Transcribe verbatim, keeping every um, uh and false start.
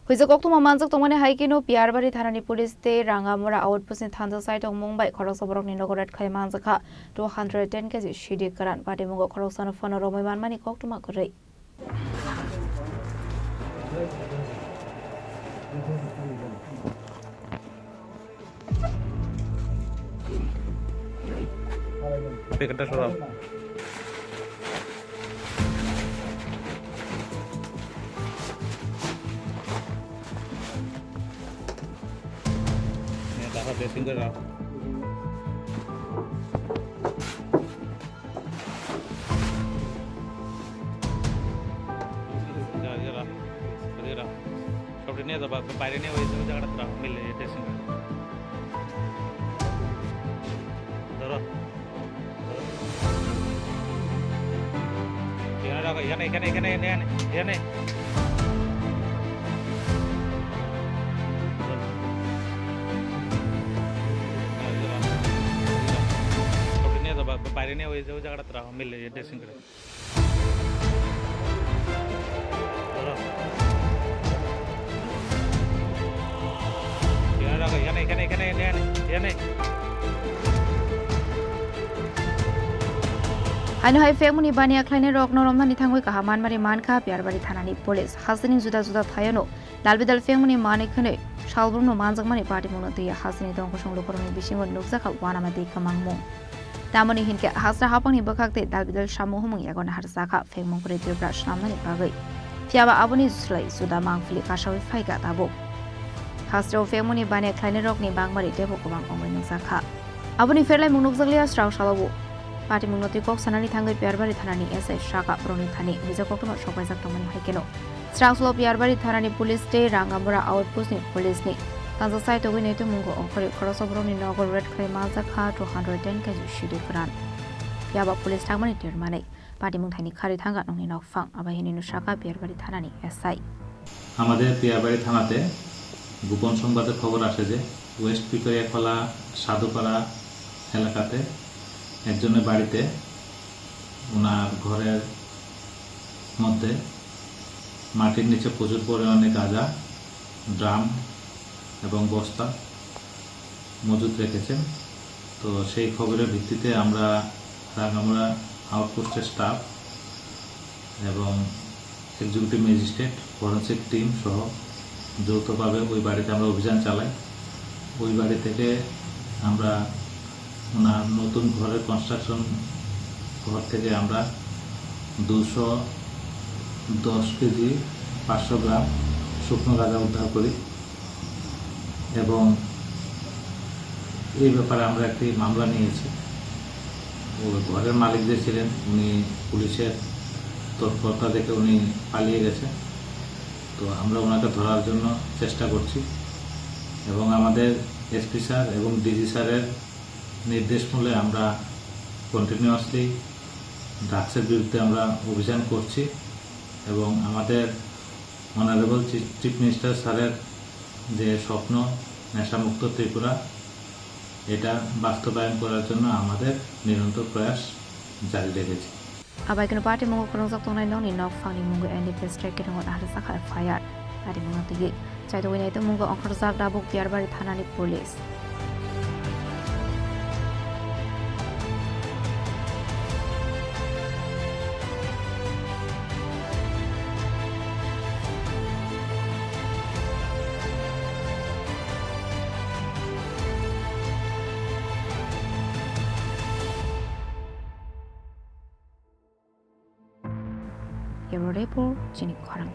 Huijak koktwma manjak tongmani hai kheno Piyarbari thanani police tei Rangamura outpost ni thansa saitok mung bai khoroksa borokni nogo raid khai manjakha two hundred ten K G sidi kwran. Patimungo khoroksano phano romwi manmani koktwma kwrwi. প্যাকেটটা সরাও। হ্যাঁ, তারপর ড্রেসিং করে রাখো। যা, যা, রাখ। ওদিকে রাখ। সবটা নিয়ে যাবা, বাইরে নিয়ে ওই, ওই জায়গাটা রাখো, মিলে, এই ড্রেসিং রুম। ধরো। এখানে রাখো, এখানে, এখানে, এখানে, এখানে, এখানে। সবটা নিয়ে যাবা, বাইরে নিয়ে ওই, ওই জায়গাটা রাখো, মিলে, এই ড্রেসিং রুম। এখানে রাখো, এখানে, এখানে, এখানে, এখানে, এখানে। Haino hai phengmungni baniya khlainai rokno romnani thangwi kaham manmari mankha Piyarbari thanani police. Hasteni juda juda thaiono dalbidal phengmungni manwi khwnwi salbrumno manjakmani patimungno twiwi hasteni tongkosong lukurokni bisingo nukjakha uanama tei kwmangmung. Tamoni hinkhe hasra haphangni bwkhak tei dalbidal samung humung yago naharjakha phengmung kwrwi Tripura swnamnani bagwi. Phiyaba aboni slai juda mangpili kasaui phaikha tabuk. Hasrao phengmungni baniya khlainairokni bangmari teibo kwbang wngwi nukjakha. Aboni pherlaimung nukjakliya srang salobo. Patimungno twi kok sanani thangwi Piyarbari thanani S I saka borokni thani huijak koktwma sokpaijak tongmani hai kheno. Srang salo Piyarbari thanani police tei Rangamura outpost ni police ni thansa saitogwi naitugmungo ongkhorwi khoroksa borokni nogo raid khlai manjakha two hundred ten K G sidi kwran. Phiyaba police thangmani termanwi patimung thaini kharwi thangkha nokni nokphang, abai hinwi nw saka Piyarbari thanani S I. আমাদের পিয়ারবাড়ি থানাতে গোপন সংবাদে খবর আসে যে ওয়েস্ট পিকরিয়াখলা সাধুপাড়া এলাকাতে একজনের বাড়িতে ওনার ঘরের মধ্যে মাটির নিচে প্রচুর পরিমাণে গাঁজা, ড্রাম এবং বস্তা মজুত রেখেছেন। তো সেই খবরের ভিত্তিতে আমরা রাঙামারা আউটপোস্টের স্টাফ এবং এক্সিকিউটিভ ম্যাজিস্ট্রেট, ফরেনসিক টিম সহ যৌথভাবে ওই বাড়িতে আমরা অভিযান চালাই। ওই বাড়ি থেকে আমরা ওনার নতুন ঘরের কনস্ট্রাকশন ঘর থেকে আমরা দুশো দশ কেজি পাঁচশো গ্রাম শুকনো গাঁজা উদ্ধার করি এবং এই ব্যাপারে আমরা একটি মামলা নিয়েছি। ও ঘরের মালিক যে ছিলেন, উনি পুলিশের তৎপরতা দেখে উনি পালিয়ে গেছেন। তো আমরা ওনাকে ধরার জন্য চেষ্টা করছি এবং আমাদের এসপি স্যার এবং ডিসি স্যারের নির্দেশ মূলে আমরা কন্টিনিউয়াসলি ড্রাগসের বিরুদ্ধে আমরা অভিযান করছি এবং আমাদের অনারেবল চিফ, চিফ মিনিস্টার স্যারের যে স্বপ্ন নেশামুক্ত ত্রিপুরা, এটা বাস্তবায়ন করার জন্য আমাদের নিরন্তর প্রয়াস জারি রেখেছি। Abai kheno patimung o kwrwngjak tongnai nokni nokphangni mungwi N D P S track kirango naharjak F I R. Patimung no twiwi chaitugwi naitugmungo ongkhorjak tabuk Piyarbari thanani police. Bureau Report, Chini Khorang.